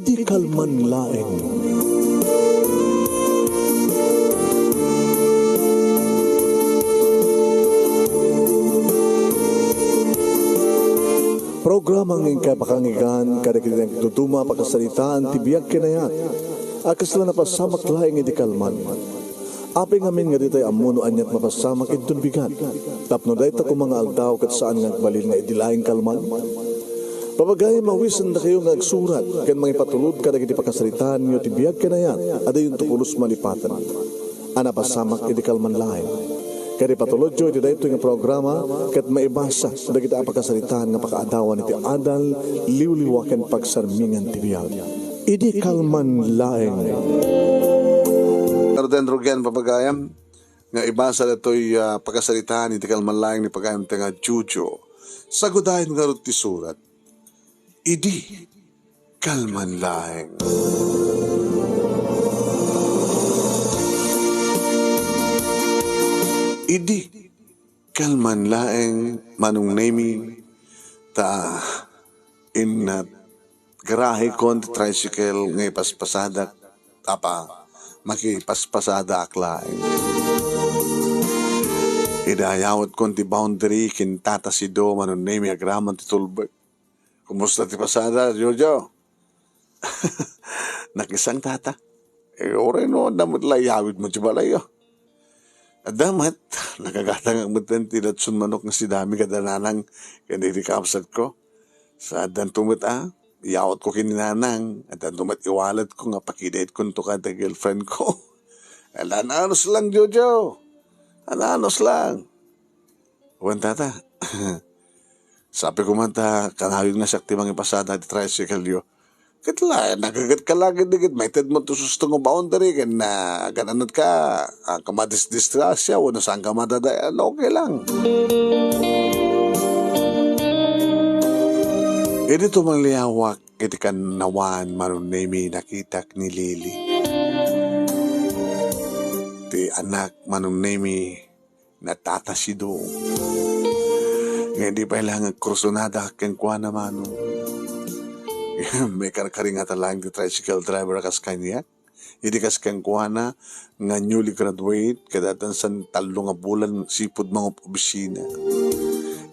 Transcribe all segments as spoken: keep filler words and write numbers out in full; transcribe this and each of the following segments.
Idi kalman laeng. Programa nga inkay pakangigan kadagiti nagduduma a pakasaritaan ti biag ken ayat a kasla napasamak laeng idi kalman. Apay ngamin nga ditay ammo no aniat mapasamak inton bigat, tapno dayta koma nga aldaw ket saan nga agbalin nga idi laeng kalman? Papagayam, awisendakayo nga agsurat ken mangipatulod kadagiti pakasaritaanyo ti biag ken ayat a diyonto pulos malipaten a napasamak idi kalman laeng. Ket ipatulodyo iti daytoy nga programa ket maibasa dagiti a pakasaritaan nga pakaadawan iti adal, liwliwa ken pagsarmingan ti biag. Idi kalman laeng. Garden Rugen, papagayam, nga ibasa datoy, ah, pakasaritaan iti kalman laeng ni pagayam nga Jojo. Sagudayen ngarud ti surat. Idi kalman laeng. Idi kalman laeng, Manong Nemi, ta inna garahekon ti tricycle nga ipaspasadak, apa, makipaspasadaak laeng. Idayawet kon ti boundary ken Tata Sido, Manong Nemi, agraman ti tulbek. Kumusta ti pasada, Jojo? Nakisang, Tata. Eh, uray no, adda met la iyawidmo ti balayyo. Adda met, nakagatangak met ti latson manok nga si Dami kada nanang ken idi kabsatko. Sa addanto met a, iyawatko ken ni nanang, addanto met iwaletko nga pakidaykonto kada girlfriendko. Ala, ananos lang, Jojo. Ananos lang. Wen, Tata. Sapay koma ta kanawid nga siak ti mangipasada ti tricycle-yo. Ket la, nagagetka la ketdi ket maitedmo ti susto nga boundary ken, ah, agan-anutka, ah, ka madisdisgrasya wenno saanka madadael, okay lang. Idi tumangliawak iti kannawaan, Manong Nemi, nakitak ni Lily. Ti anak, Manong Nemi, na Tata Sido. Nga idi pay la nga agkursunada kenkuana, Manong. May karkaringata laeng ti tricycle driver a kas kaniak. Idi kas kenkuana nga newly graduate, kadatan san tallo nga bulan sipud mangob-obisina.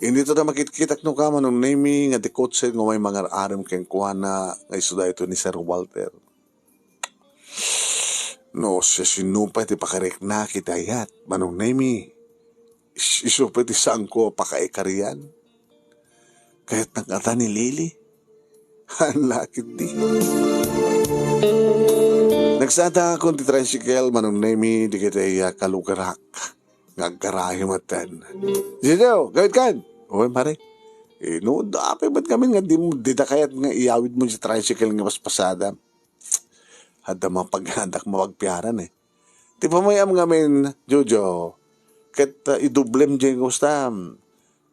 Inton ta makitkitak no ka, Manong Nemi, nga ti kotse nga umay mangar-arem kenkuana nga isu daytoy ni Sir Walter. No siasino pay ti pakariknak iti ayat, Manong Nemi, is-, isu pay ti saanko a pakaikarian. Kayatnak ngata ni Lily. Haan la ketdi. Nagsadaakon ti tricycle, Manong Nemi, dagiti, ah, kalugarak nga aggarahe metten. "Jojo, gawidkan!" "Oy, pare." "Eh, no, apay met ngamin nga di mo, dida kayat nga iyawidmo ti tricycle nga paspasadam?" Adda mapag-, adda mapagpiaran, eh. Ti pamayam ngamin, Jojo, ket, uh, idublem diay kasta,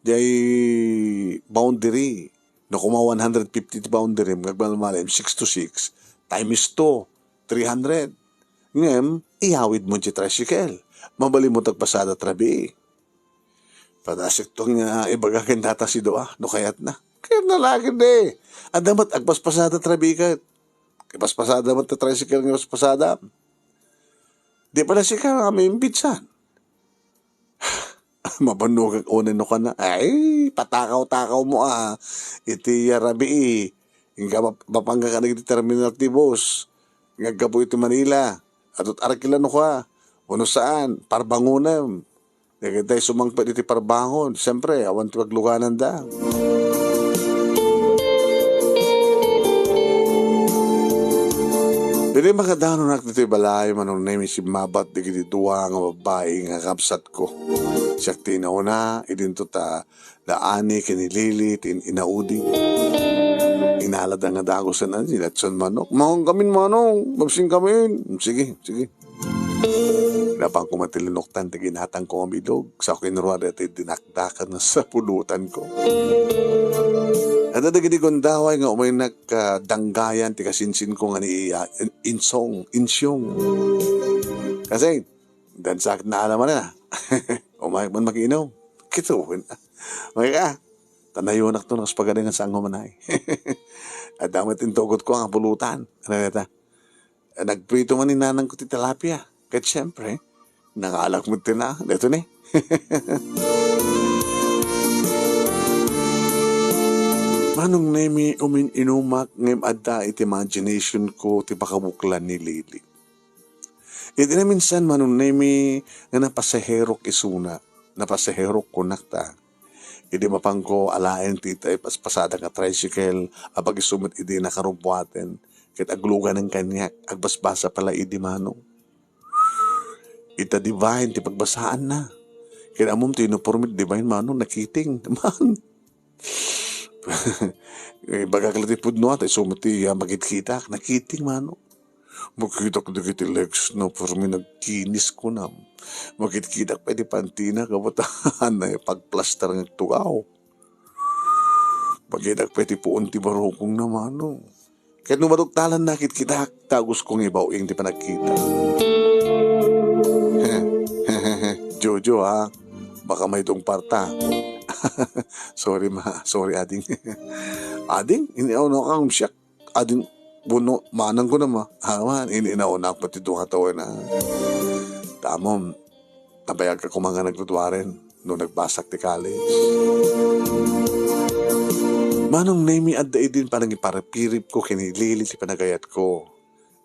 diay boundary. No, koma one hundred fifty ti boundary, agmalmalem, six to six, times two, three hundred. Ngem, iyawidmo ti tricycle. Mabalinmo ti agpasada ti rabii. Padasik to nga ibaga ken Tata Sido, no kayatna. Kayatna la ketdi. Adda met agpaspasada ti rabii ket. Ipaspasada met ti tricycle nga ipaspasada. Di pay la sika nga maimbitsan. Mabannogak unay no kana. Ay, patakaw-takawmo a. Iti rabii. Inka map-, mapanggak dagiti terminal ti bus nga aggapu iti Manila. Adut arkila no ka. Wenno saan, parbangonem. Dagitay sumangpet iti parbangon, siempre, awan ti paglugananda. Idi makadanonak ditoy balay, Manong Nemi, simmabat dagiti dua nga babbai nga kabsatko. Siak ti inauna, idinto ta da Ani ken ni Lily ti in-, inaudi. Inalada nga dagusen a ti latson manok. "Mangan kamin, manong. Mabsing kamin." "Sige, sige." Napan koma ti linuktan ti ginatangko nga bilog. Sao ken ruar daytoy dinakdakan nga sapulotanko. Adda dagiti gundaway nga umaynak, ah, danggayan ti kasinsinko nga ni, ah, in-, insong, insyong. Kasi, dansak na alaman na. Umayak man makinom. Kito, umayak ka. Ta nayonakto no kas pagadi nga saanko manay. Adda met intugotko nga pulutan. Ano dayta? Nagprito man ni nanangko ti tilapia. Ket siempre, nangalak met ti na, daytoy ni. Manong Nemi, umin-inumak ngem adda iti imagination ko ti pakabuklan ni Lily. Iti naminsan, Manong Nemi, nga napasaherok isuna. Napasaherok kunak ta. Idi mapanko, alaen ti ita-, ipaspasadak nga tricycle, a pag-isu met idi nakarubbuaten, ket agluganen kaniak, agbasbasa pala idi Manong. Ita Divine ti pagbasaanna. Ket ammom ti uniforme ti Divine, Manong, nakiting. Man. Ibagak la ti pudno, ta isu met ti, ah, makitkitak, nakiting, Manong. Makitak dagiti legs na, permi nagkinis, kunam. Makitkitak pay ti pantina, kabatan, ay pagplaster nga agtugaw. Makitak pay ti puon ti barukongna, Manong. Ket no maduktalan, nakitkitak, ta Agusko nga ibaw-ing ti panagkita. Jojo, ha? Baka may tungparta. Sorry, ma. Sorry, ading. Ading, ini-, ano kang siak? Ading, buno, manang ko naman. Awan, ini-, inauna pa ti duha tawen, ha? Tamom, nabayag ka koma nga naglutuaren no nagbasak ti college. Manong Nemi, adda idin panangiparpirip ko ken ni Lily ti panagayat ko.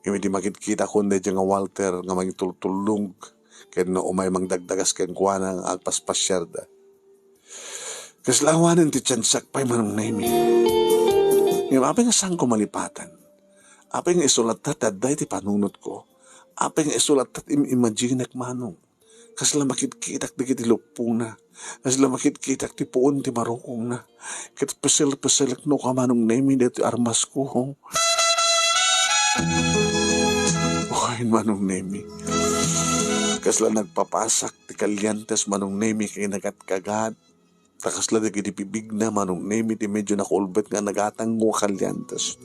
Ngem idi makitkitakon daydiay nga Walter nga mangitultullong ken no umay mangdagdagas kenkuana nga agpaspasiarda. Kasla awanen ti tiansak pay, Manong Nemi. Ngem apay nga saanko malipatan? Apay nga isu latta ti adda iti panunotko? Apay nga isu latta ti im-imaginek, Manong? Kasla makitkitak dagiti luppona. Kasla makitkitak ti puon ti barukongna. Ket pesel-peselek no ka, Manong Nemi, daytoy armasko. Oy, Manong Nemi. Kasla nagpapasak ti kaliantes, Manong Nemi, kinagat-kagat. Ta kasla dagiti bibigna, Manong Nemi, ti medyo nakulbet nga nagatangko a kaliantes.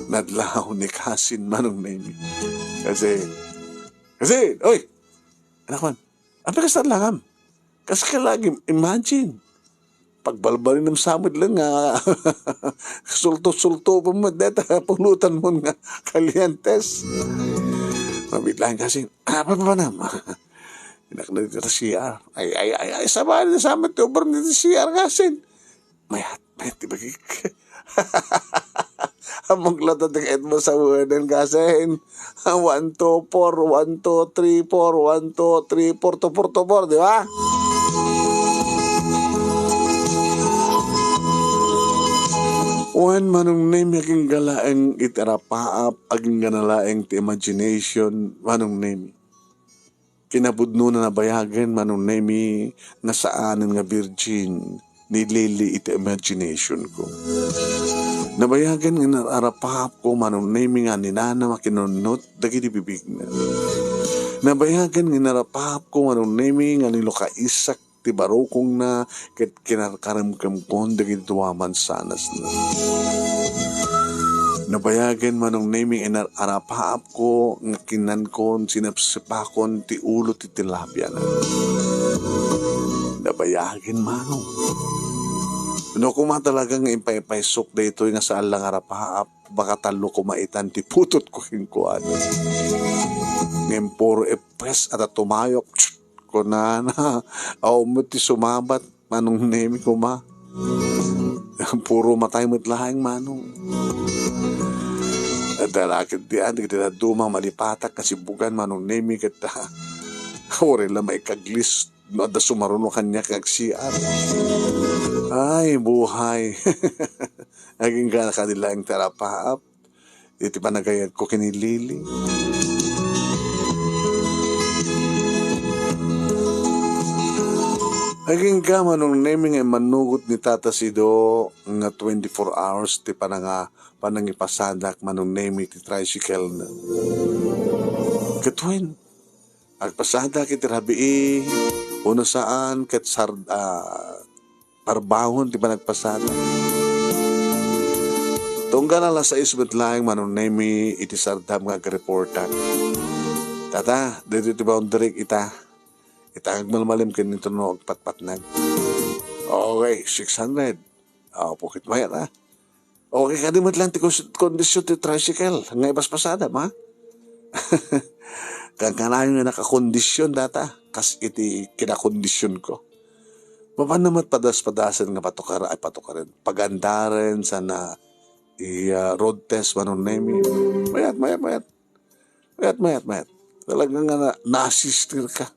Nadlaw ni Kasin, Manong Nemi. Kasi, Kasin, oy! Anak man, apay kasta langam? Kas ka lagi, imagine. Pagbalbalinam sa met lang nga sulto-sulto pa met deta pulutan mo nga kaliantes. Mabit lang kasi, "Ah, pa, pa, pa, nam." Inak na dito sa C R. Ay, ay, ay, ay, sabay na sa met ti obra dito sa C R kasi. Mayat, mayat ti bagik. Among latta ti kaet mo sa wenen kasin. One, two, four, one, two, three, four, one, two, three, four, two, four, two, four, di ba? Wen, Manong Nemi, agingga laeng iti arapaap, agingga na laeng ti imagination, Manong Nemi. Kinapudno na nabayagen, Manong Nemi, nga saanen nga virgin ni Lily iti imagination ko. Nabayagen nga nararapahap ko, Manong Nemi, nga ninana makinunnot dagiti bibigna. Nabayagen nga narapahap ko, Manong Nemi, nga nilukaisak ti barukongna ket kinarkaremkemkon dagiti dua mansanasna. Nabayagen, Manong Nemi, nga inar-arapaapko nga kinankon, sinepsepakon ti ulo ti tilapiana. Nabayagen, Manong. No koma talaga nga impaypaysok daytoy nga saan la nga arapaap, baka tallo koma itan ti putotko kenkuana. Ngem puro epes a tumayok. Kunana, awan met ti sumabat, Manong Nemi koma. Puro matay met laeng, Manong. Adda raket diay, dagiti dadduma, malipatak, kasibugan, Manong Nemi, ket, ah, uray la maikaglis, no adda sumaruno kaniak nga ag-C R. Ay, buhay. Agingga kadi laeng ti arapaap. Iti panagayatko ken ni Lily. Agingga, Manong Nemi, nga immanugot ni Tata Sido nga twenty-four hours ti pananga-, panangipasadak, Manong Nemi, ti tricycle na. Ket wen, agpasadak iti rabii, uno saan, ket sar-, ah, parbahon ti panagpasada. Tunggal alas sais met laeng, Manong Nemi, iti sardam nga agreportak. Tata, dito ti boundary ita. Ita agmalmalim ken nito no agpatpatnag. Okay, six hundred. Apo, ket mayat, ah. Okay, kadi met lang ti kos-, kondisyon ti tricycle nga ipaspasada, ma? Kankanayon nga nakakondisyon data, kas iti kinakondisyon ko. Mapan na met padas-padasen nga patukar-, ay, patukaren. Pagandaren, sana, i, ah, road test, Manong Nemi. Mayat, mayat, mayat. Mayat, mayat, mayat. Talaga nga na, nasistir ka.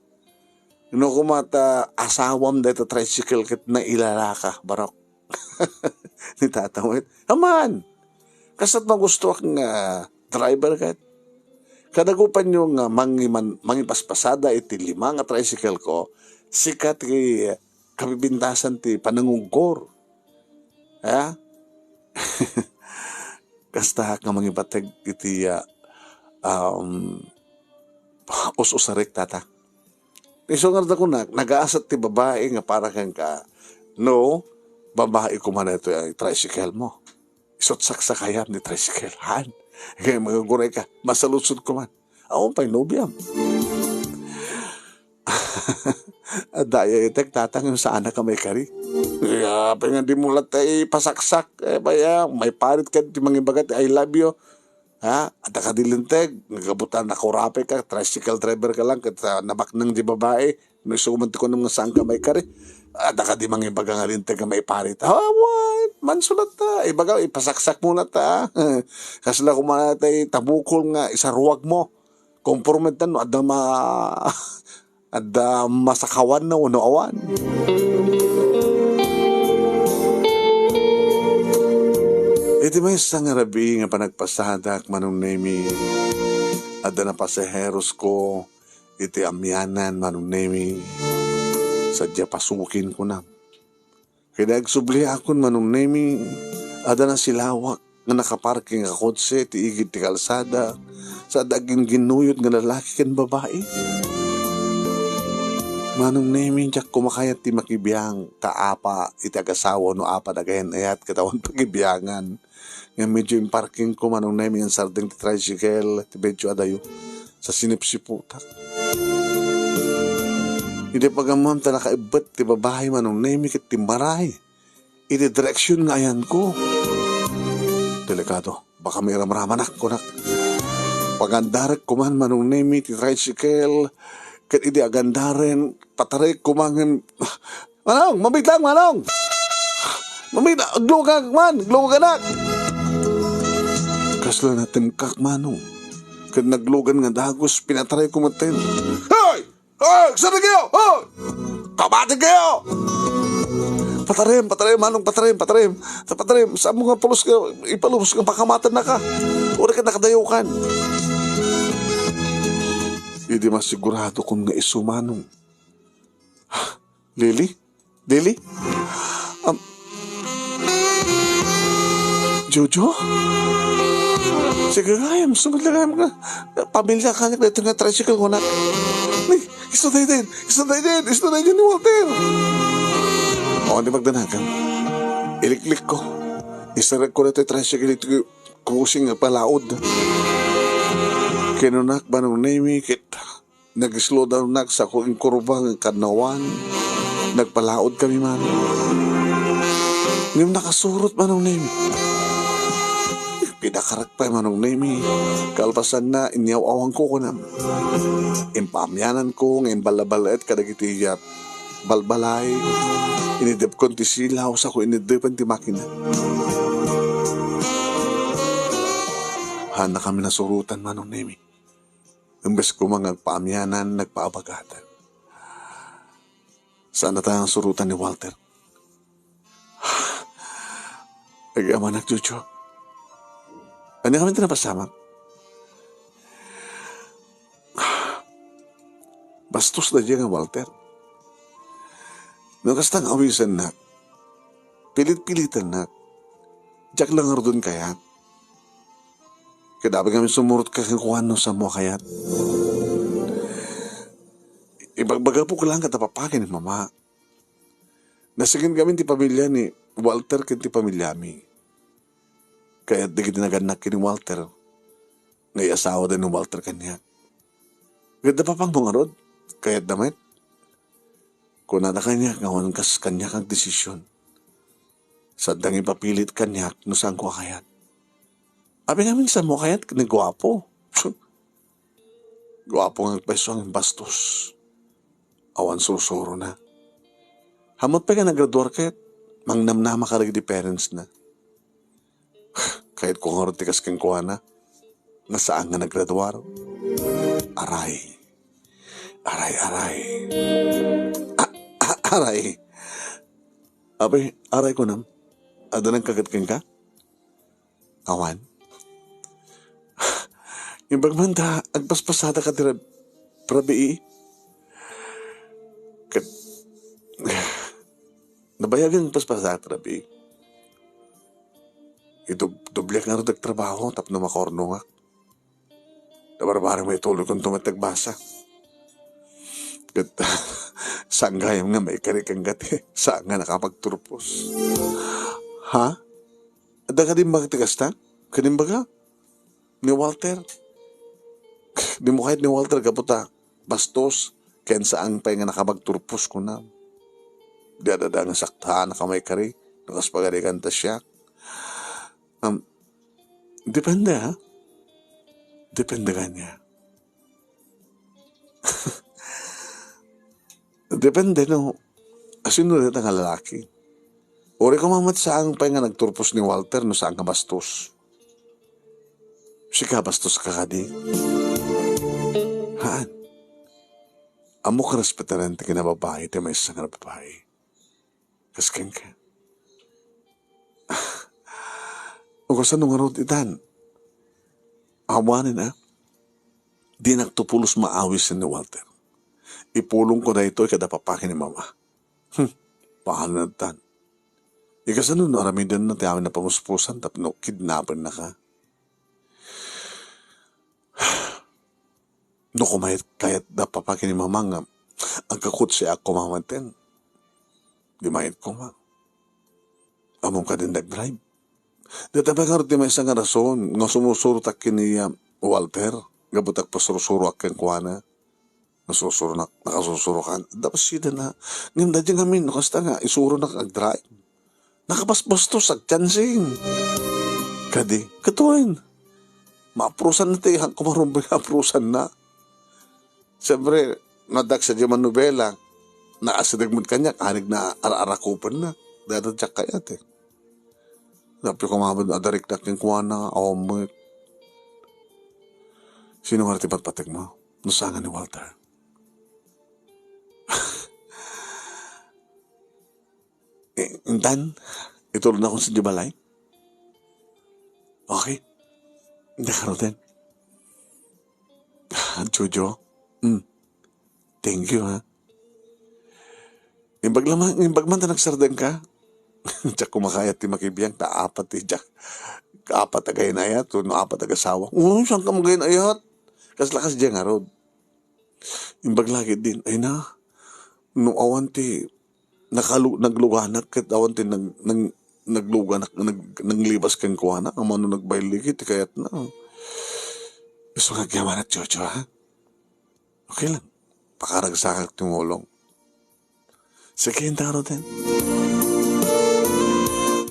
No, koma ta asawam dayta tricycle ket nailala ka, barok. Ni Tata met. Aman! Kasta't magustuak nga driver ket. Kadagupanyo nga mangiman-, mangipaspasada iti lima nga tricycle ko, sika ti kabibintasan ti pananguggor. Ha? Kasta nga mangibateg iti, ah, um, us-usarek, Tata. Isu nga da kunak, nagaasat ti babai nga para kenka. No, babai koma daytoy a tricycle mo. Isut' saksakayam ni tricycle, han? Kaya manguguray ka, masaludsod koma. Awan pay nobiam. Adda aya itek, Tata, nga saan ka maikari. Apay nga dimo latta ipasaksak, eh, baya, maiparit ka ti mangibaga ti "I love you." Ha? Adda kadi linteg, naggabutan, nakurapay ka, tricycle driver ka lang, ket, ah, nabaknang di babai, no isu man ti kunam nga saan ka maikari. Adda kadi mangibaga nga linteg nga maiparit. Awan, mansulat ta. Ibaga, ipasaksak mo na ta, ah. Kasla koma tay tabukol nga isaruag mo. Kompromettan no adda ma-, adda masakawan na wenno awan. Iti maysa nga rabii nga panagpasadak, Manong Nemi, adda napasaheros ko iti amianan, Manong Nemi. Sadia pasukin ko na. Ket agsubliakon, Manong Nemi, adda nasilawak nga nakaparking a kotse ti igid ti kalsada, sa adda agginginnuyot nga lalaki ken babai. Manong Nemi, diak koma kayat ti makibiang ka apa iti agasawa no apa dagayan ayat ket awan pakibiangan. Ngem medyo imparking ko, Manong Nemi, nga sardeng ti tricycle ti medyo adayo sa sinipsiputak. Idi pagammam ta nakaibbet ti babai, Manong Nemi, ket timmaray iti direksion nga ayanko. Delikado, baka mairamramanak, kunak. Pagandarek koman, Manong Nemi, ti tricycle, ket idi agandaren, patarek koma ngem, "Manong, mamit lang, Manong! Mamit, aglugag man, agluganak!" Kasla natemkak, Manong. Ket naglugan nga dagus, pinatarek ko metten. "Hoy! Hoy! Saan kayo? Hoy! Kabati kayo!" "Patarem, patarem, Manong, patarem, patarem. Patarem, saan mo nga pulos ka, ipalubos nga pakamaten na ka? Uri ka nakadayokan." Idi masigurado kon nga isu, Manong. Lily? Lily? Am, Jojo? Sige, gayam, sumagli gayam nga pamilya ka nga dito nga tricycle ko na. Ni, isu daydi, isu daydi, isu daydi ni Walter. O, di magdanagan. Iliklik ko. Isarag ko na ito yung tricycle ito kusing nga palaod. Kinunak ba nung name it? Nag-slow down nak sa ko inkurba nga kannawan. Nagpalaod kami man. Ngem nakasurot man ang name. Pinakarak pa man ang name. Kalpasan na, inyaw-awang ko kunam. Impamianan ko nga imbalabalaet kadagiti iyap balbalay. Inidep kon ti silaw sa ko inidepan ti makina. Hana kami nasurutan man ang name. Imbes koma nga agpaamianan, nagpaabagatan. Saan na tayo ang surutan ni Walter? Agamanak, Jojo. Ano kami tinapasamak? Bastos na diyan nga Walter. No kasta nga awisan na, pilit-pilitan na. Diak lang ngaruden kayat. Kadabi kami sumurot ka kang kuan no sa mo kayat. Ibagbaga po ko lang kada papa ken ni mama. Nasigen kami ti pamilya ni Walter ken ti pamilyami. Kayat dagiti nagannak ken ni Walter, nga iasawa da ni Walter kaniak. Ganda papang mo ngarud, kayat da met. Kunada kaniak nga awan kas kaniak agdesision. Sadda nga ipapilit kaniak no saanko a kayat. Apay ngamin saanmo a kayat ket ni guapo? Guapo nga agpayso a bastos. Awan sursurona. Haanmo pay nga nagraduar ket mangnamnama kadagiti parents na. Kayatko ngarud ti kas kenkuana nga saan nga nagraduar. Aray. Aray, aray. A-, a-, aray. Apay, aray kunam. Adda nagkagat kenka? Awan. Imbag man ta, agpaspasadak ti rab-, rabii. Ket, nabayagen agpaspasadak ti rabii. Idub-, dobliak ngarud ti trabaho tapno makornongak. Nabarbareng maitulogko met ti agbasa. Ket, saan gayam nga maikari kenka ti saan nga nakapagturpos. Ha? Adda kadi imbaga ti kasta? Kadi imbaga? Ni Walter? Dimo kayat ni Walter gapu ta bastos, ken saan pay nga nakapagturpos, kunam. Di adda nga saktaannak a maikari, no kas pagarigan ta siak. Um, depende, ha? Depende kaniak. Depende no asino dayta nga lalaki. Uray koma met saan pay nga nagturpos ni Walter no saan nga bastos. Sika, bastos ka kadi? Haan. Ammok nga respetaren ti kinababain ti maysa nga babai. Kas kenka. O kasano ngarud itan? Awanen a. Dinak to pulos maawis ni Walter. Ipulongko daytoy kada papaki ni Mama. Hmm, paano natan? Ikasano no aramidenna ti amin a pamuspusan tapno kidnapennaka? No kumayat, kayat da papaki ni Mama nga agkakutsiak koma maten. Di mayat koma. Ammom kadin nag-drive? Dayta pay ngarud ti maysa nga rason nga sumursurotak ken ni, ah, Walter, gapu ta agpasursuroak kenkuana. Nasursuronak, nakasursurokan. Dapat sida na, ngem daydi ngamin, no kasta nga, isuronak ag-drive. Nakabasbastos, agchansing. Kadi, katuin. Maaprusan na ti, han kumarumbay, aprusan na. Siyempre, nadak sa diay manobela, naasideg met kaniak, anig na ara-arakupen na. Dayta diak kayat, eh. Napay kumaben, adariknak kenkuana, awan met. Sino nga ti patpategmo? No saan nga ni Walter? Eh, intan, itulonakon sa diay balay. Okay. Intan, garuden. Jojo. Mm. Thank you, ha. Imbag laman, imbag man ta nagsardengka. Diak koma kayat ti makibiag, ta apat ti diak. Apat a gayan-ayat, no apat a asawa. Uy, saan ka magayan-ayat? Kasla kas diay ngarud. Imbag la ketdin, ay na, no awan ti nakalu-, nagluganak ket awan ti nag-, nag-, nagluganak, nag-, naglibas kenkuana, ammom no nagbayligi ti kayatna. Isu nga agyamanak, Jojo, ha? Okay lang. Pakaragsakak ti mulong. Sige, intan, garuden.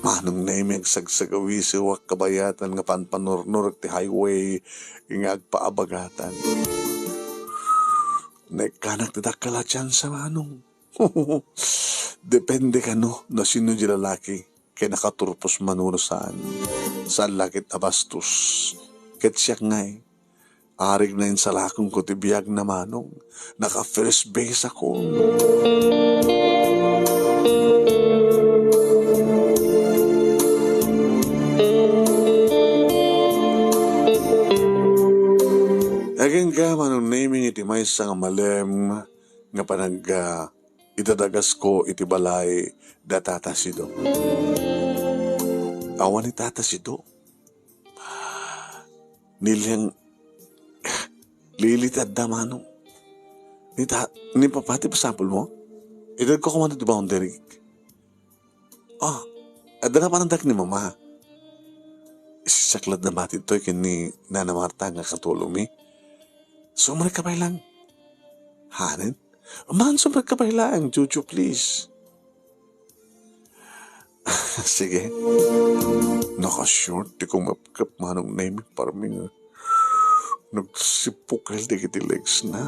Manong Nemi, agsagsagawisiwak kabayatan nga panpanurnurek ti highway nga agpaabagatan. Naikkanak ti dakkel a tsansa, Manong. Depende kano no sino diay lalaki, ket nakaturpos mano no saan. Saan la ket a bastos. Ket siak ngay, arig na insalakanko ti biagna, Manong. Naka-first base ako. Agingga, Manong Nemi, iti maysa nga malem nga panag-, ah, idadagasko iti balay da Tata Sido. Awan ni Tata Sido. Niliang, lilitadda, Manong. Ni ta-, ni Papa ti pasapulmo? Itedko koma ti boundary. Ah, adda nga panagdak ni Mama. Isisakladda mati toy ken ni Nana Marta nga katulongmi. Sumrekka pay lang. Hanen? Man, sumrekka pay laeng, Jojo, please. Sige. Naka-short ti kumepkep, Manong Nemi, parmi nga nagsipukal dagiti legs na.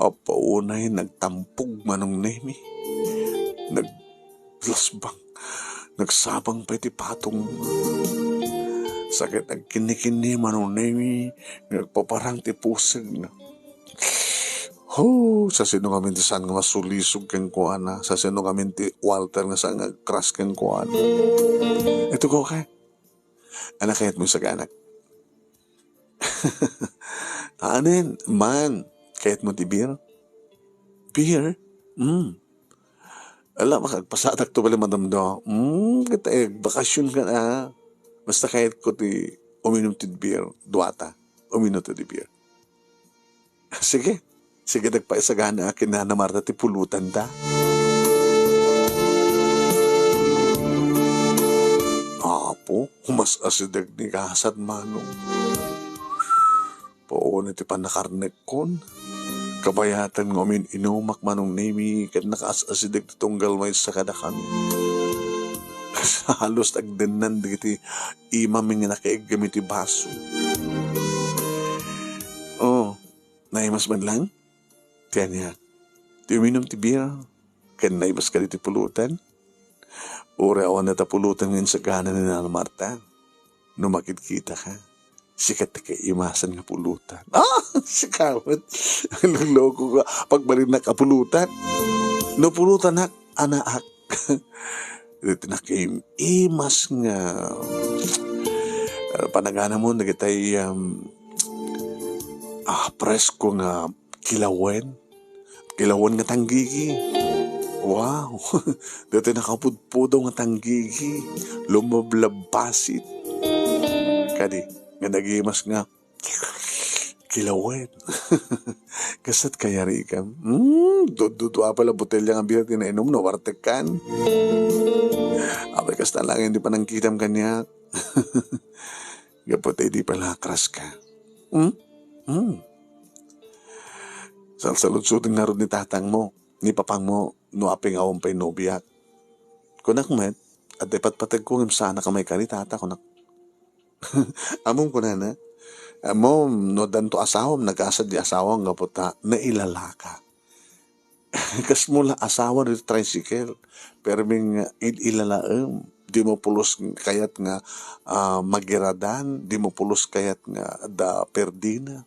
Apo unay nagtampog, Manong Nemi. Naglasbang. Nagsabang pay ti patong. Sakit agkinni-kinni, Manong Nemi. Nagpaparang ti pusegna. Ho, sa sino ngamin ti saan nga masulisog kenkuana? Sa sino ngamin ti Walter nga saan nga agkras kenkuana? Ito ko kay, anak, kayat mo isaganak? Anen, man, kayat mo ti beer? Beer? Mm. Ala, makagpasadak to bali, madam do. Mm, kita, eh, bakasyon ka na. Basta kayat ko ti uminom ti beer, duata. Uminom ti beer. Sige. Sige, dagpaisagana a kinana Marta ti pulutan da. Apo, mas asideg ni gasat, Manong. Puon iti pannakarnekkon. Kabayatan nga umin-inumak, Manong Nemi, ket nakaas-asideg ti tunggal maysa kadakami. Halos agdennan dagiti imam nga nakaiggam iti baso. Oh, naimas man lang? Ti ania? Ti uminum ti beer? Ken naimas kadi ti pulutan? Uray awan ta pulutan nga insagana ni Nana Marta. No makitkitak, sika ti kaimasan nga pulutan. Ah, sika met. Loloko ka. Pagbalinnak a pulutan. No pulutanak, anaak. Iti nakim-imas nga, ah, panaganamon dagitay, um, ah, presko nga kilawen. Kilawen nga tanggigi. Wow! Dagiti nakapudpudaw nga tanggigi. Lumablabbasit. Kadi, nga nagimas nga kilawen. Kasa't kayarigam. Hmm, dududua pala botelya nga beer ti nainum no wartekkan. Apay kasta lang, hindi pa nangkitam kaniak. Gapu ta idi pala kras ka. Hmm? Hmm. Salsaludsoden ngarud ni tatangmo, ni papangmo, no apay nga awan pay nobiak. Kunak met, adda ipatpategko ngem saanak a maikari, tata, kunak. Ammom kunana, ammom, no addanto asawam, nagasat di asawam gapu ta nailalaka. Kasmo la asawa ditoy tricycle. Permi nga il-ilalaem. Dimo pulos kayat nga, ah, magiradan. Dimo pulos kayat nga adda perdina.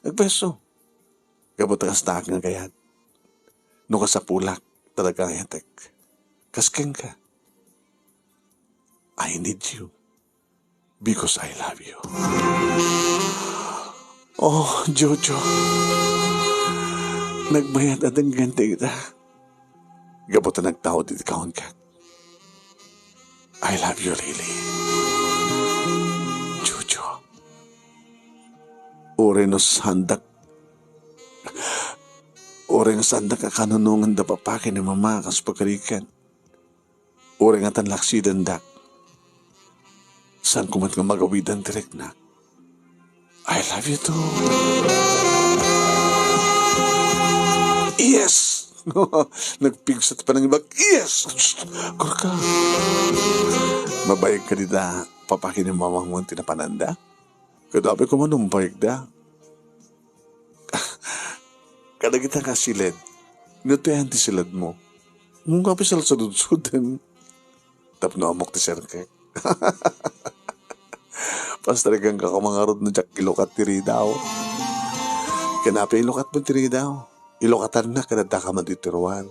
Agpeso. Gapu ta kastaak nga kayat. No kasapulak, talaga kayatek. Kas kenka. I need you. Because I love you. Oh, Jojo. Nagbayat a denggen dayta. Gapu ta nagtaud iti kaunka. I love you, really. Jojo. Uray no saandak. Uray no saandak a kanunongan da papa ken ni mama kas pagarigan. Uray nga tan laksidendak. Saan ko met nga magawidan ti riknak. I love you too. Yes! Nagpigsa ti panangibak. Yes! Korka. Mabayag ka dita, papa ken ni mamam ti napananda? Kadapay ko manumpayag da. Kadagita nga siled. No ti ayan ti siledmo. Ngem apay salsaludsoden. Tapno ammok ti serkek. Pastarigan ka koma ngarud no diak ilukat ti ridaw. Ken apay ilukatmo ti ridaw? Ilukatannak ket addaka met iti ruar.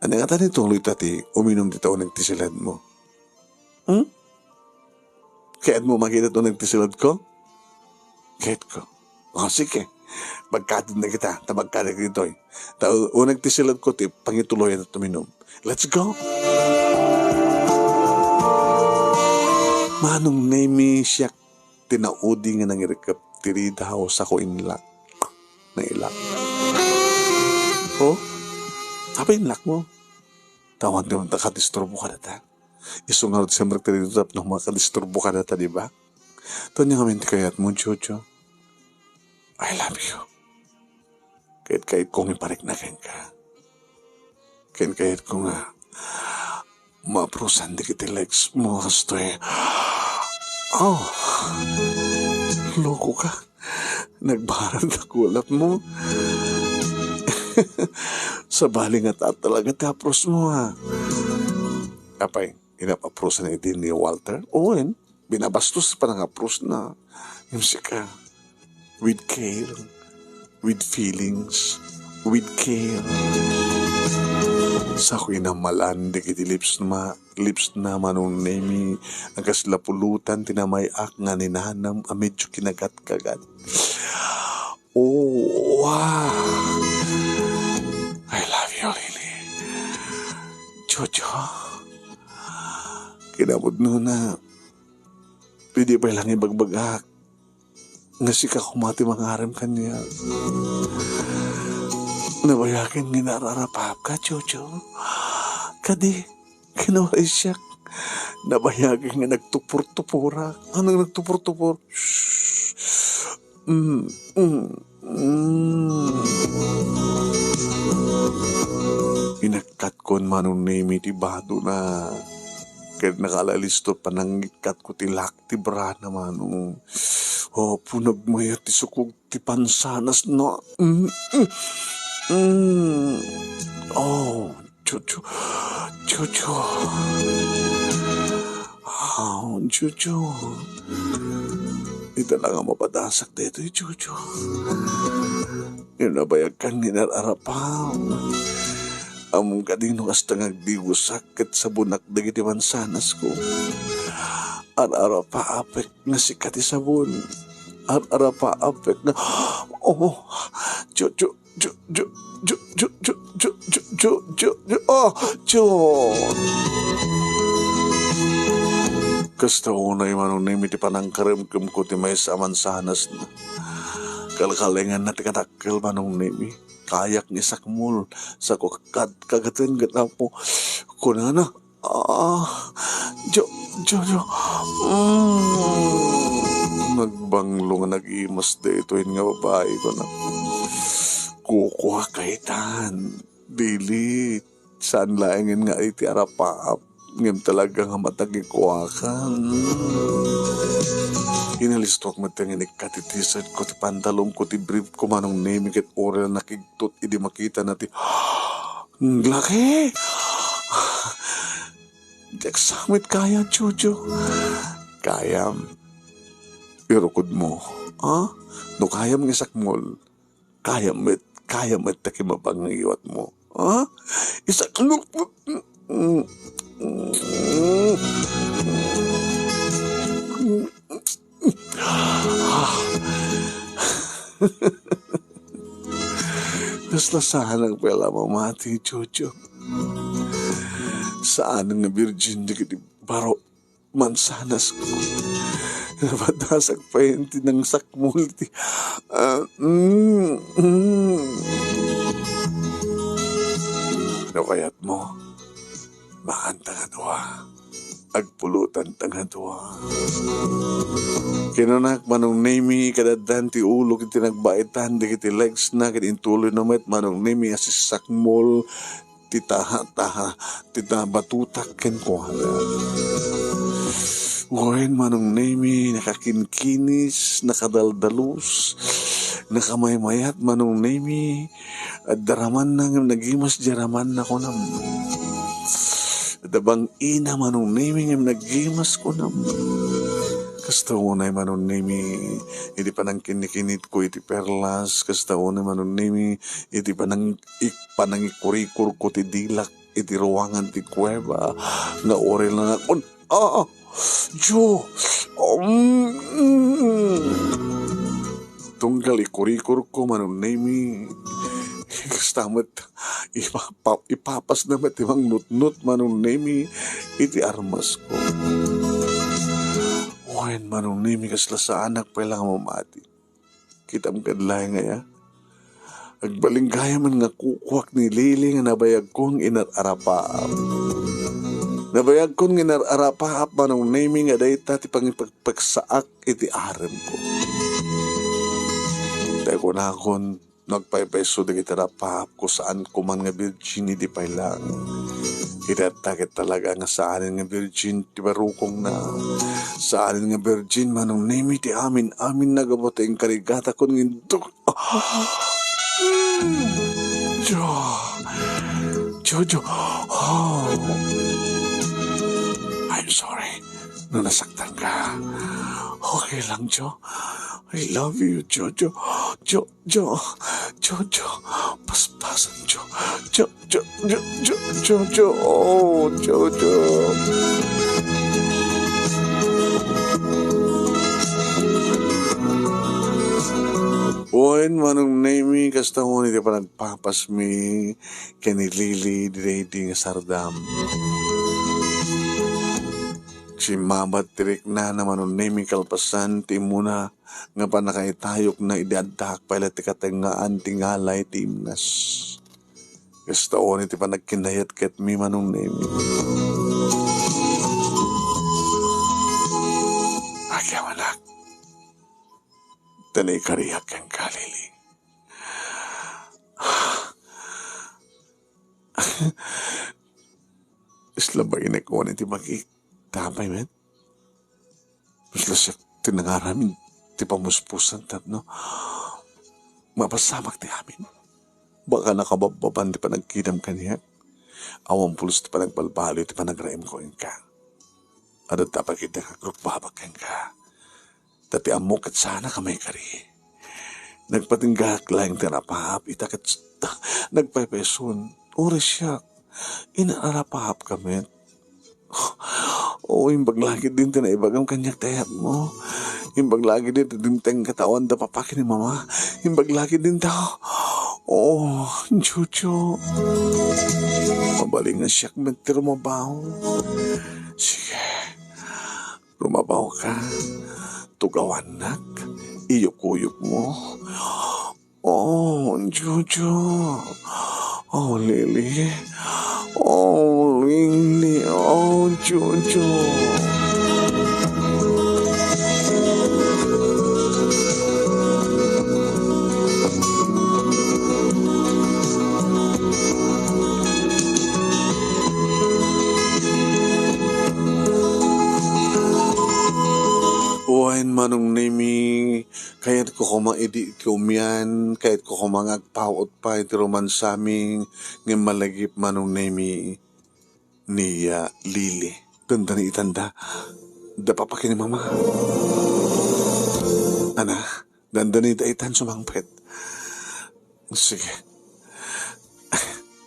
Ania ngata ni tuloy ta ti uminum dita uneg ti siledmo? Hmm? Kayatmo makita ti uneg ti siledko? Kayatko. O, sige. Magkadna kita, ta magkada ditoy. Ta uneg ti siledko ti pangituloyan ti uminum. Let's go! Manong Nemi, siak ti naudi nga nangirikep ti ridaw sako inlak. Nailak. Oh? Apay inlakmo? Tawan ti makadisturbo kadata. Isu ngarud simmrek ti dito tapno makadisturbo kadata, di ba? Ania ngamin ti kayatmo, Jojo? I love you. Ket kayatko nga iparikna kenka. Ken kayatko nga maaprusan dagiti legs mo, kastoy. Oh, loko ka. Nagbarag na kulat mo. Sabali nga ta talaga ti apros mo, ha? Apay, inap-aprosan idi ni Walter? Wen, binabastos ti panangapros na. Ngem sika, with care, with feelings, with care. Sa ko inamalan dagiti lips na, lips na, Manong Nemi, a kasla pulutan ti namay-ak nga ninanam a medyo kinagat-kagat. Oh, wow. I love you, Lily. Jojo. Kinapudno na. Pwede pay lang ibagbagak nga sika koma ti mangarem kaniak. Nabayagen nga inararapapka, Jojo. Kadi, kinaway siak. Nabayagen nga nagtupor-tuporak. Anong nagtupor-tupor? Shh. Mm, mm, mm. Inekkatkon, Manong Nemi, ti badona. Ket nakaalalisto panangikkatko ti lak ti brana, Manong. Apo, nagmayat ti sukog ti pansanas na. Mm, mm, mm. Oh, Jojo, Jojo. Ah, Jojo. Ita la nga mapadasak daytoy, Jojo. Ngem nabayagkan nga inar-arapam. Ammom kadi no kasta nga agdibusak ket sabonak dagiti mansanasko. Ar-arapaapek nga sika ti sabon. Ar-arapaapek nga, oh, Jojo, Jo, jo, jo, jo, jo, jo, jo, jo, jo, ah, jo. Kasta unay, Manong Nemi, ti panangkaremkemko ti maysa a mansanasna. Kalkalenganna ti kadakkel, Manong Nemi. Kayak nga isakmol, sa ko kad-, kagaten ket apo. Kunana, Ah, jo, jo, jo. Mm. Nagbanglo nga nagimas daytoyen nga babai, kuna, kukuak itan. Dili, saan laengen nga iti arapaap, ngem talaga nga matagikuakan. Inalistuak met nga inikkat ti t-shirtko, ti pantalonko, ti briefko, Manong Nemi, ket uray nakigtot idi makitana ti Laki! Diak sa met kaya, Jojo. Kayam. Irukodmo. Ha? No kayam nga isakmol, kayam met, kayam met ta kimapangiwatmo. Ha? Isakmol. Kasla saanak pay la mamati, Jojo. Saan nga virgin dagiti baro mansanasko. Napadasak pay ti nangsakmol ti, ah, mm, mm. No kayatmo, maanta nga dua. Agpulotanta nga dua. Kinunak, Manong Nemi, kadaddan ti ulo ket ti nagbaitan dagiti legs na, ket intuloy na met, Manong Nemi, a sisakmol ti taha-taha, ti tabatutak kenkuana. Wen, Manong Nemi, nakakinkinis, nakadaldalus, nakamaymayat, Manong Nemi, Adda ramanna ngem nagimas di ramanna, kunam. Adda bang-ina, Manong Nemi, ngem nagimas, kunam. Kasta unay, Manong Nemi, iti panangkinnikinitko iti perlas, kasta unay, Manong Nemi, iti panang-, ik-, panangikurikurko ti dilak iti ruangan ti kuweba, nga uray la nga kun-, ah, ah, Jo, um, mm. Tunggal ikurikurko, Manong Nemi. Kasta met, ipapa-, ipapasna met ti mangnutnot, Manong Nemi, iti armasko. Wen, Manong Nemi, kasla saanak pay la nga mamati. Kitam kad laeng aya? Agbalinggayam man nga kukuak ni Lily nga nabayagko nga inar-arapaap. Nabayagko nga inar-arapaap, Manong Nemi, nga dayta ti pangipagpagsaak iti aremko. Ta kunakon, nagpaypayso dagiti rapaapko, saanko man nga virgin idi pay laeng. Iti adda ket talaga nga saanen nga virgin ti barukongna. Saanen nga virgin, Manong Nemi, ti amin-aminna gapu ta inkarigatakon nga induk-, Jo. Jojo. Oh. I'm sorry no nasaktan ka. Okay lang, Jo. I love you, Jojo. Jo, Jo, Jojo. Paspasan, Jo. Jo, Jo, Jo, Jo, Jojo. Oh, Jojo. Wen, Manong Nemi, kasta ngoni ti panagpapasmi ken ni Lily daydi nga sardam. Simmabat ti riknana, Manong Nemi, kalpasan ti immuna nga pannakaitayokna idi addaak pay la ti katengngaan ti ngalay ti imnas. Kasta ngoni ti panagkinnayat ket mi, Manong Nemi. Agyamanak. Ta naikariak kenka, Lily. Isla bainek ngoni ti makik-, tapay met. Isla siak ti nangaramid ti pamuspusan tapno mapasamak ti amin. Baka nakababbaban ti panagkidam kaniak. Awan pulos ti panagbalbaliw ti panagraemko kenka. Adda pagidda nga agrugbabak kenka. Ta ti ammok ket saanak a maikari. Nagpatinggak laeng ti rapaap, ita ket nagpaypayson. Uray siak, inarapaapka met. O, imbag la ketdin ti naibagam kaniak ti ayatmo. Imbag la ketdin ti dimtengka ta awan da papa ken ni mama. Imbag la ketdin ta. O, Jojo. Mabalin nga siak met ti rumabaw. Sige. Rumabawka, tugawannak, iyukuyukmo. Oh, Jojo. Oh, Lily. Oh, Lily. Oh, Jojo. Wen, Manong Nemi, kayatko koma idi iti umian, kayatko koma nga agpaw-ot pay ti romansami, ngem malagip, Manong Nemi, ni, ah, Lily. Dandani itanda. Da papa ken ni mama. Ana, dandani da itan sumangpet. Sige.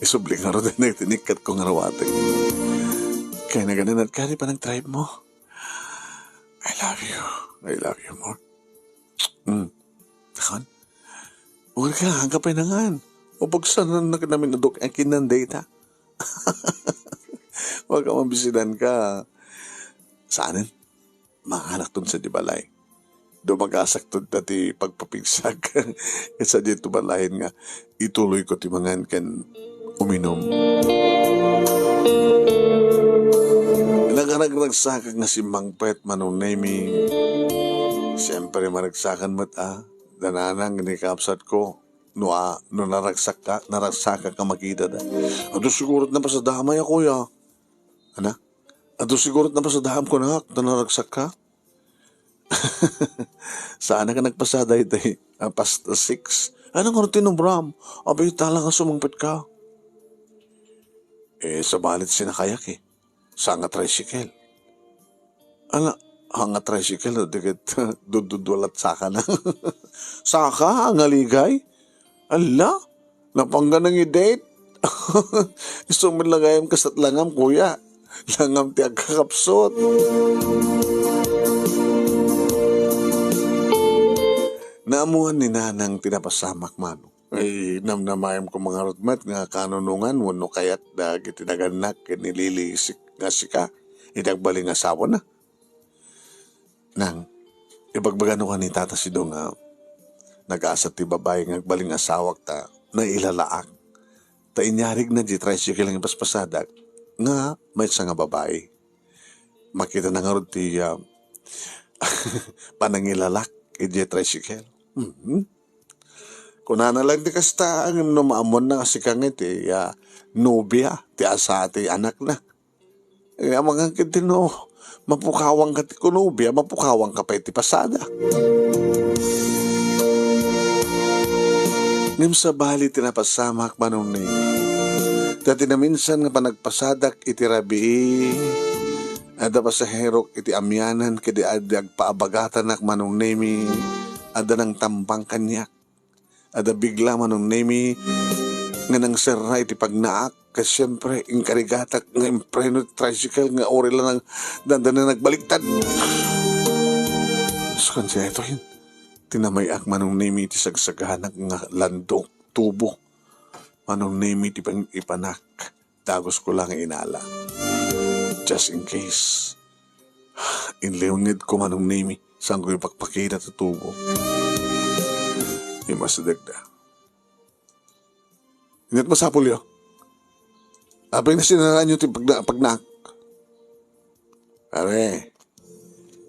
Isubli ngarud dayta ti nikkatko nga ruatek. Kayatna ganin, kadi panagdrive mo. I love you. I love you more. Mm. Dakon? Uray ka, angka pay nangan. O pagsanannak namin aduk a kinan dayta. Wa ka mabisidan ka. Saanen? Manganakton sadiay balay. Dumagasak to dati pagpapigsak. Ket sadiay to balayen nga ituloy ko ti mangan ken uminum. Nagaragragsak nga simmangpet, Manong Nemi. Siempre, maragsakan met a. Dananang ni kabsat ko. No, a, no naragsak ka, naragsak ka makita da. Adu siguro ti napasadaam a, kuya. Ana? Adu siguro ti napasadaam ko, nak, ta naragsak ka? Saan ka nagpasada iti, ah, past six? Ano nga tinubram? Abi, tala nga sumangpet ka. Eh, sabali ti sinakayak, eh. Saan nga tricycle? Ala, haan nga tricycle, no, dagit dududwalat saka na. Saka, ang aligay? Ala, napangga nang i-date? Isu met la gayam kasat langam, kuya. Langam ti agkakapsut. Naammuan ni Nanang ti napasamak, Manong. Ay, namnamaem koma ngarud met nga kanunongan wenno kayat dagiti nagannak ken ni Lily sik-, nga sika, iti agbalin nga asawana. Nang, ibagbagano kan ni Tata Sido nga nag-asat ti babai nga agbalin nga asawak ta nailalaak. Ta inyarigna di tricycle nga ipaspasadak nga maysa nga babai. Makitana ngarud ti, ah, panangilalak iti tricycle. Mhm. Kunana lang ti kasta, ngem no maammoanna nga sika nga iti, ah, nobia ti asa ti anakna. Eh, amangan ket no, mapukawangka ti kunobia, mapukawangka pay ti pasada. Ngem sabali ti napasamak, Manong Nemi. Ta ti naminsan nga panagpasadak iti rabii, adda pasaherok iti amianan ket di adi agpaabagatanak, Manong Nemi, adda nangtambang kaniak. Adda bigla, Manong Nemi, nga nangserra iti pagnaak, ket siempre, inkarigatak nga impreno ti tricycle nga uray la nang-, dandani nagbaliktad. Sus, kansiay ito, hin-, tinamay-ak, Manong Nemi, iti sagsaganak nga landong, tubo. Manong Nemi, ti pang-ipanak. Dagus ko lang inala. Just in case. Inliwnged ko, Manong Nemi, saan ko ipakpakita ti tubo. Imasideg da. Inget masapul yo. Apay na sinaraan yo ti pagna-, pagnaak? Pare,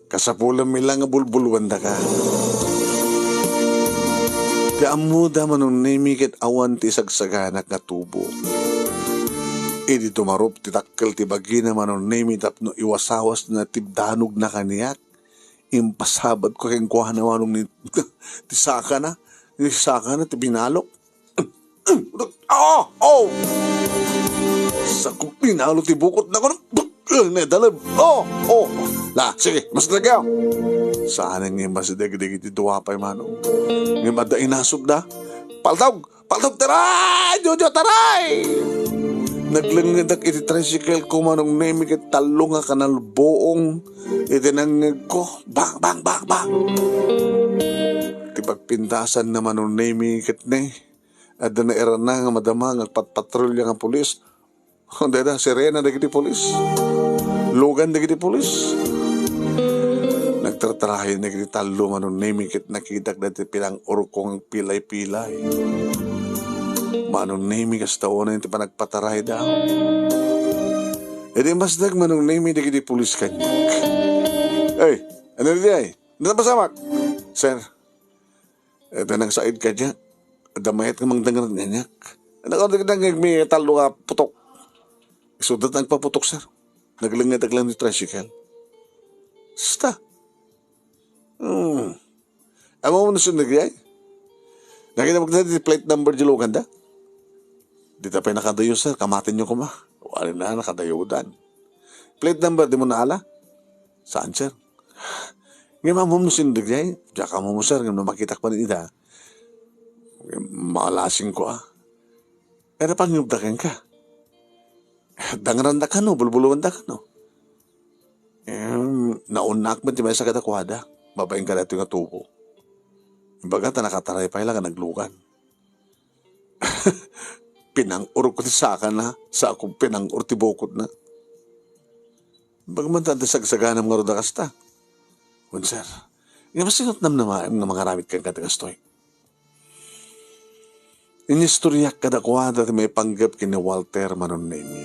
kasapulan mi lang nga bulbuluandaka. Ti ammoda, Manong Nemi, ket awan ti isagsaganak nga tubo. Idi dumarup ti dakkel ti bagina, Manong Nemi, tapno iwasawasna ti danogna kaniak, impasabat ko kenkuana, Manong Nemi, ti sakana, ti sakana, ti binalok. Ah! Oh! Sa kupinalo ti bukot na kuno. Eh, ne, dalem. Oh! Oh! La, sige, mas lagyaw. Saan nga mas dagdag iti dua pay, Manong? Nga mada inasog da. Paltog! Paltog, taray! Jojo, taray! Naglengedak iti tricycle ko, Manong Nemi, ket tallo nga kanal buong iti nangngeg ko. Bang, bang, bang, bang! Ti pagpintasan na, Manong Nemi, ket ne, adda nairana nga madama nga agpatpatrulia nga pulis. Dayta, sirena dagiti pulis. Lugan dagiti pulis. Nagtartarayen dagiti tallo, Manong Nemi, ket nakitak dagiti pinang-urko nga agpilay-pilay. Manong Nemi, kasta unay ti panagpatarayda. Idi masdag, Manong Nemi, dagiti pulis kaniak. Ey, ano di ay? Ano pasamak? Sir, Ita nangsaid kaniak. Adda mayat nga mangdangran kaniak. Nakaw dagdang mi tallo nga putok. Isuda nagpaputok, sir. Naglengedak lang ti tricycle. Sta. Hmm. Ammom no sino dagiti ay? Nakita mo ti plate number di luganda? Dita pay nakadayo, sir. Kamaten yo koma. Wari na, nakadayodan. Plate number, di mo naala? Saan, sir? Ngem ammom no sino dagiti? Diak ammo, sir, ngem no makitak man ida, malasing ko, a. Era pangngegda kenka. Dangranda kano, bulbuluanda kano. Em, naunnak met ti maysa kadakuada. Babaen kadaytoy nga tubo. Imbagak ta nakataray pay la nga naglugan. Pinang-urko ti sakana, sa ako pinang-ur ti bukotna. Bagaman ta, adda sagsaganam ngarud a kasta. Wen, sir. Nga masinot namnamaem nga mangaramid kenka ti kastoy. Inistoriak kadakuada ti maipanggep ken ni Walter Manong Nemi.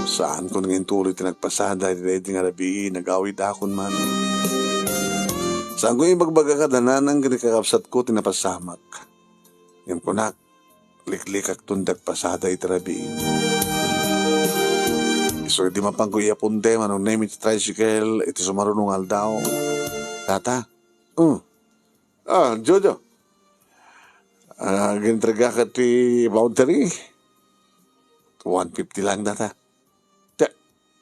Saankon nga intuloy ti nagpasada iti daydi nga rabii, nagawidakon man. Saankon ibagbaga kada nanang ken ni kakabsatko ti napasamak. Ngem kunak, liklikakton ti agpasada iti rabii. Isu idi mapanko iyaponte, Manong Nemi, ti tricycle iti sumaruno nga aldaw. Tata, oh, ah, Jojo, ah, agentregaka ti boundary. One fifty lang data. Ti,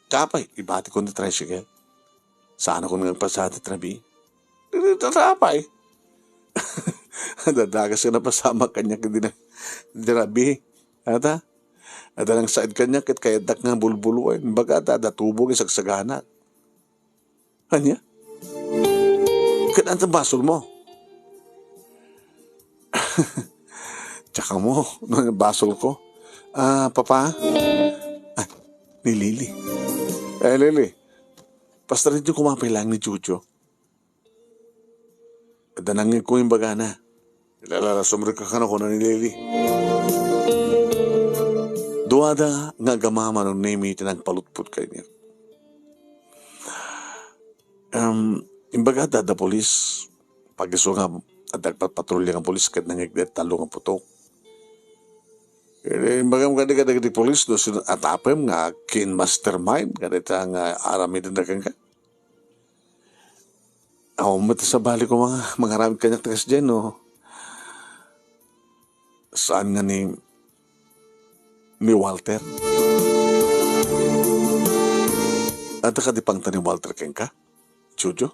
ti apay, ibatikon ti tricycle. Saanakon nga agpasada ti rabii. Diri, ti apay. Dadagas nga napasamak kaniak iti na-, iti rabii. Ata? Adda nangsaid kaniak ket kayatdak nga bulbuluen. Baga ta, adda tubo nga sagsaganak. Ania? Ket anta basolmo? Tsaka mo, no, basolko. Ah, Papa? Ah, ni Lily. Eh, Lily, pastarenyo koma pay laeng ni Jojo. Adda nangngegko imbagana. Ilalalasumrek ka kano, kuna ni Lily. Duada nga agama, Manong Nemi, ti nagpalutpot kaniak. Em, imbagada da pulis, pagiso nga Adda agpatpatrulia nga pulis ket nangngegda iti tallo nga putok. Ket imbagam kadi kadagiti pulis no sino atapem nga kin-mastermind kadayta nga aramidenda kenka. Awan met ti sabali ko nga mangaramid kaniak ti kasdiay no saan nga ni, ni Walter. Adda kadi pangta ni Walter kenka, Jojo?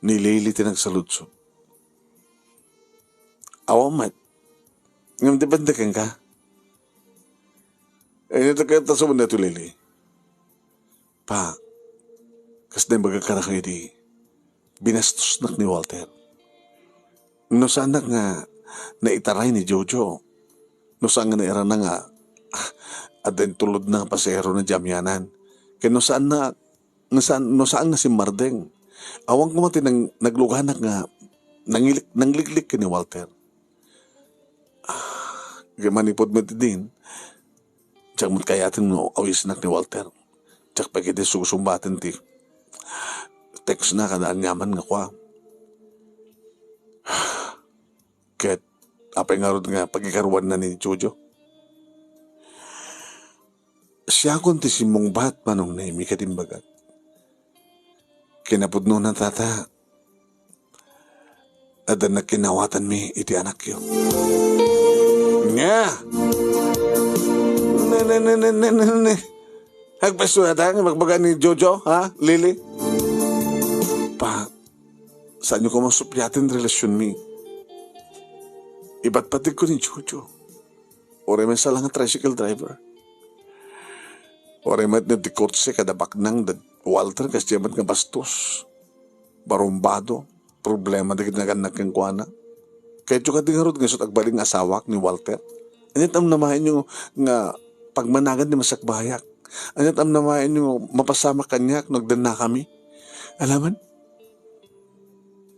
Ni Lily ti nagsaludsod. Awan met. Ngem depende kenka. Eh, ito kaya ta sumunda ito, Lily. Pa, kas na imbagak kadakayo di, binastosnak ni Walter. No saanak nga naitaray ni Jojo, no saan nga nairana nga, ah, adda intulodna nga pasahero na diay amianan. Ken no saan na, no saan, no saan nga simmardeng. Awan koma ti nang-, nagluganak nga nangilik-, nangliglik ken ni Walter. Ah, manipud met din, diak met kayaten no awisenak ni Walter. Diak pay ketdi susumbaten ti text na kada aniaman nga kua. Ket apay ngarud nga pagikaruanna ni Jojo? Siakon ti simmungbat, Manong Nemi, ket imbagak. Kinapudnona, Tata, adda nakinawatanmi iti anakyo. Nia? Ne, ne, ne, ne, ne, ne, ne. Agpasuatan, magbaga ni Jojo, ha, Lily? Pa, saanyo koma suppiaten relasionmi. Ipatpategko ni Jojo. Uray met sa la nga tricycle driver. Uray met no ti kotse kada baknang da Walter, kasdiay met nga bastos. Barumbado. Problema dagiti nagannak kenkuana. Kayatyo kadi ngarud nga isu ti agbalin nga asawak ni Walter? Ania ti amnamaenyo nga pagmanagan ti masakbayak? Ania ti amnamaenyo nga mapasamak kaniak no agdennakami? Alaman?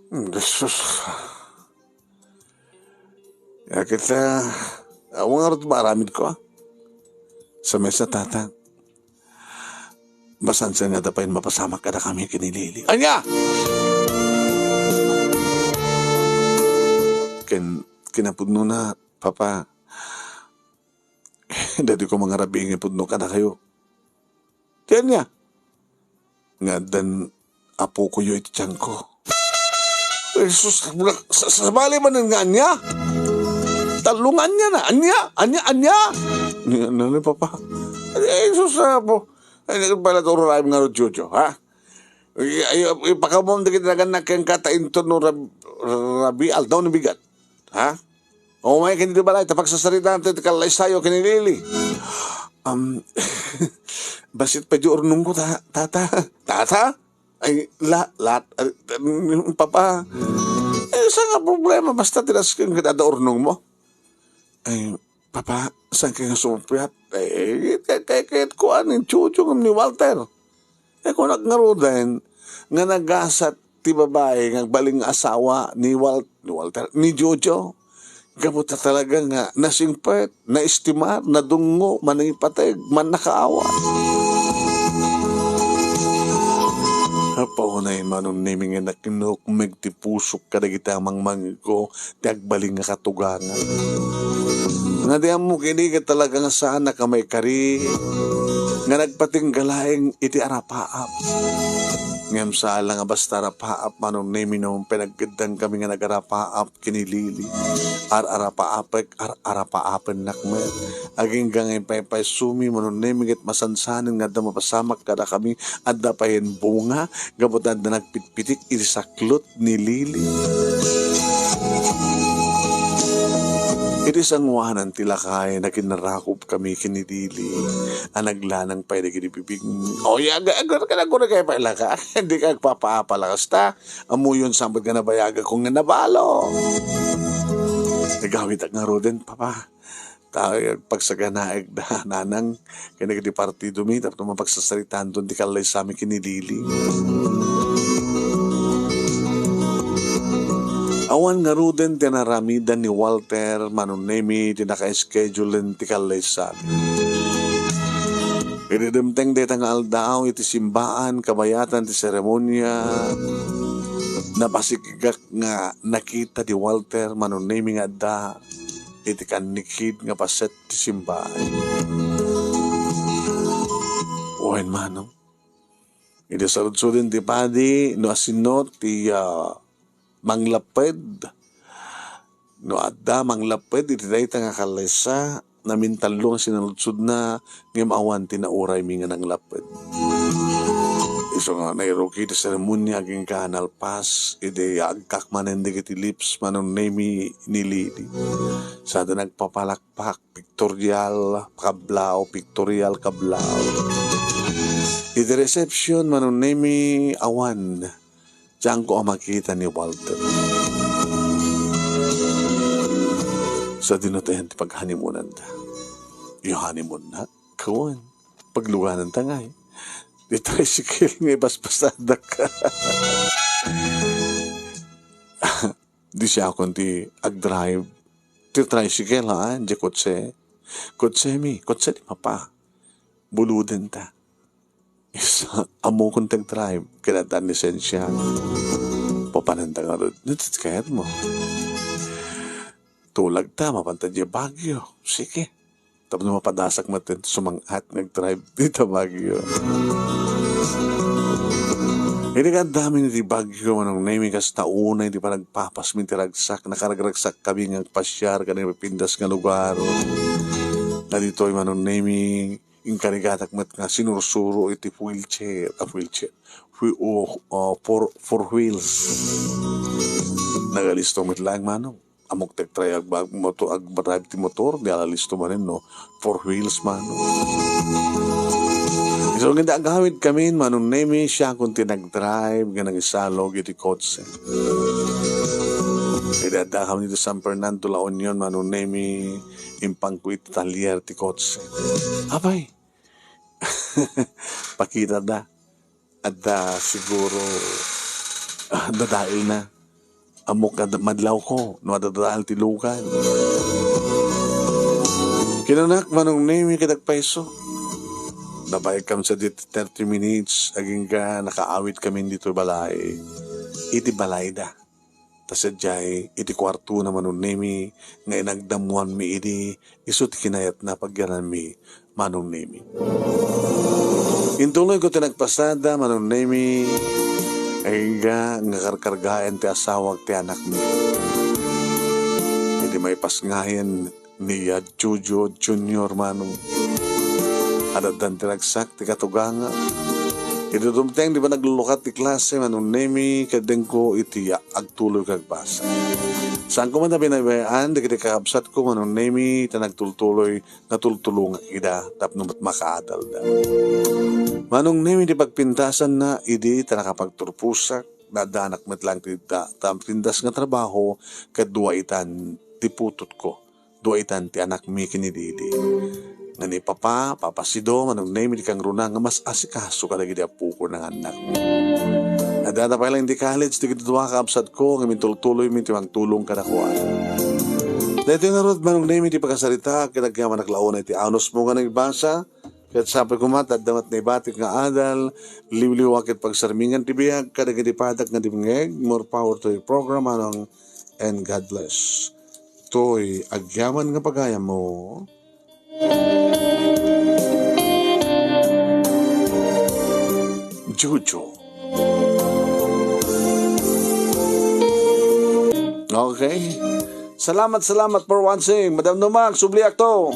Hmm, Jesus. Ya, ket, ah, awan ngarud ti maaramidko, ah. Sa mesa, Tata. Masansan nga adda pay mapasamak kadakami ken ni Lily. Ania? Ken kinapudnona, Papa, daytoy ko mangarabii nga ipudno kadakayo. Ti ania? Nga addan apokoyo iti tianko. Jesus, sa-, sa-, sabali manen nga ania? Tallo nga ania na. Ania? Ania? Ania? Ni, ano ni Papa? Ay, Jesus, Apo. Ay, nagpala to, Ruraim nga Jojo, ha? Ay, ay, ipakamom dagiti nagannak kenka ta inton no Rab-, Rabi, aldaw no bigat. Ha? Umay ken iti balay, ta pagsasaritaan tayo ti kallaysayo ken ni Lily. Um, bassit pay di urnongko, ta-, tata. Tata? Ay, la-, lat-, ay, um, papa. Eh, saan nga problema? Basta ti dasken ket adda urnongmo. Ay, papa, saan ka nga sumuppiat? Eh, kay, kay, kay, kuan, ni Chucho ngem ni Walter. Eh, kunak ngaruden nga nagasat ti babai nga agbalin nga asawa ni Wal-, ni Walter, ni Jojo. Gapu ta talaga nga nasingpet, naestimar, nadungngo, manipateg, mannakaawat. Apo, nay manong Nemi nga nakinukmeg ti pusok kadagiti amangmangko ti agbalin nga katugangan. Nga di ammo kini ket talaga nga saanak a maikari nga nagpatingga laeng iti arapaap. Ngem saan la nga basta arapaap, manong Nemi, no pinaggeddankami nga nagarapaap ken ni Lily. Ar-arapaapek, ar-arapaapennak met. Agingga nga impaypaysumi, manong Nemi, ket masansanen nga adda mapasamak kadakami, adda payen bunga, gapu ta adda nagpitpitik iti saklot ni Lily. Iti sangoanan ti lakay, nakinnarakop kami ken ni Lily a naglanang pay dagiti bibigmi. O, ya, ag-, ag-, ag-, ag-, ag-, pay laka. Di ka agpapaapa la kasta. Ammoyon, saan met nga nabayagakon nga nabalo. Nagawitak ngaruden, Papa. Ta pagsaganaek da nanang ken dagiti partidomi tapno mapagsasaritaanton ti kallaysami ken ni Lily. Awan ngaruden ti naaramidan ni Walter, manong Nemi, ti naka-schedulen ti kallaysami. Idi dimteng dayta nga aldaw iti simbaan, kabayatan ti seremonia, Napasikgak nga nakita ni Walter Manong Nemi nga adda iti kannikid nga paset ti simbaay. Wen, Manong, idi sarudsuden ti padi no asino ti, ah, manglapped. No adda manglapped iti dayta nga kalesa, namintallo nga sinaludsodna, ngem awan ti nauraymi nga nanglapped. Isu nga nairugi ti seremonia agingga nalpas, idi agkak manen dagiti lips Manong Nemi ni Lily. Sada nagpapalakpak, pictorial, kablaaw, pictorial, kablaaw. Iti reception, Manong Nemi, awan. Dianko a makita ni Walter. Sadino tayan ti paghanimunanda? Iyo honeymoon na? Kawan. Paglugananta ngay. Di tricycle nga ipaspasadak. Di siakon ti agdrive. Ti tricycle, ha? Di kotse. Kotse mi. Kotse ni Papa. Buluden ta. Is, ammokon ti agdrive. Kailangan ta lisensia. Papananta ngarud. Dito't kayat mo. Tulagta, mapanta diay Baguio. Sige. Tapno mapadasak met ti sumang-at nga agdrive dita Baguio. Idi kaaddami iti Baguio, Manong Nemi, kasta unay ti panagpapasmi ti ragsak, nakaragragsakkami nga agpasiar kadagiti mapintas nga lugar. Nga ditoy, Manong Nemi, inkarigatak met nga sinursuro iti wheelchair, ah, wheelchair, whe-, oh, ah, four, four wheels. Nagalisto met laeng, Manong. Ammok ti agtry ag-, ag-, moto-, agdrive ti motor, di ala listo manen, no? Four wheels man, no? Isu nga agawidkami, Manong Nemi, siakon ti nagdrive nga nangisalog iti kotse. Idi addakami iti San Fernando, La Union, Manong Nemi, impangko iti talyer ti kotse. Apay, pakita da. Adda siguro, ah, dadaelna. Ammok nga madlawko no adda dadael ti lugan. Kinanak, Manong Nemi, ket agpayso. Nabayakkami sadiay ti thirty minutes, agingga nakaawidkami ditoy balay. Iti balayda. Ta sadiay iti kuartona, Manong Nemi, nga inagdammoanmi idi isu ti kinayatna pagyananmi, Manong Nemi. Intuloyko ti nagpasada, Manong Nemi, agingga nga karkargaen ti asawak ti anakmi. Idi maipasngayen, ni, ah, Jojo Junior, Manong. Addan ti ragsak ti katuganga. Idi dumteng ti panaglulukat ti klase, Manong Nemi, kaddengko iti, ah, agtuloy ket agbasa. Saanko met a binaybay-an dagiti kakabsatko, Manong Nemi, ta nagtultuloy, natultulongak ida tapno met makaadalda. Manong Nemi, ti pagpintasanna idi ta nakapagturposak, naaddanak met laeng ti da-, ta pintas nga trabaho ket dua itan ti putotko. Dua itan ti anakmi ken ni Didi. Nga ni Papa, Papa Sido, Manong Nemi, ti kangruna nga mas asikaso kadagiti appokon nga annakmi. Addada pay laeng ti college dagiti dua a kabsatko, ngem intultuloymi ti mangtulong kadakuada. Daytoy ngarud, Manong Nemi, ti pakasaritaak ket agyamanak la unay ti anusmo nga nagbasa, ket sapay koma ta adda met naibatik nga adal, liwliwa ket pagsarmingan ti biag kadagiti padak nga dimngeg. More power to your program, Manong, and God bless. Toy agyaman nga pagayammo, Jojo. Okay. Salamat, salamat for watching. Madam Numak, subliak to.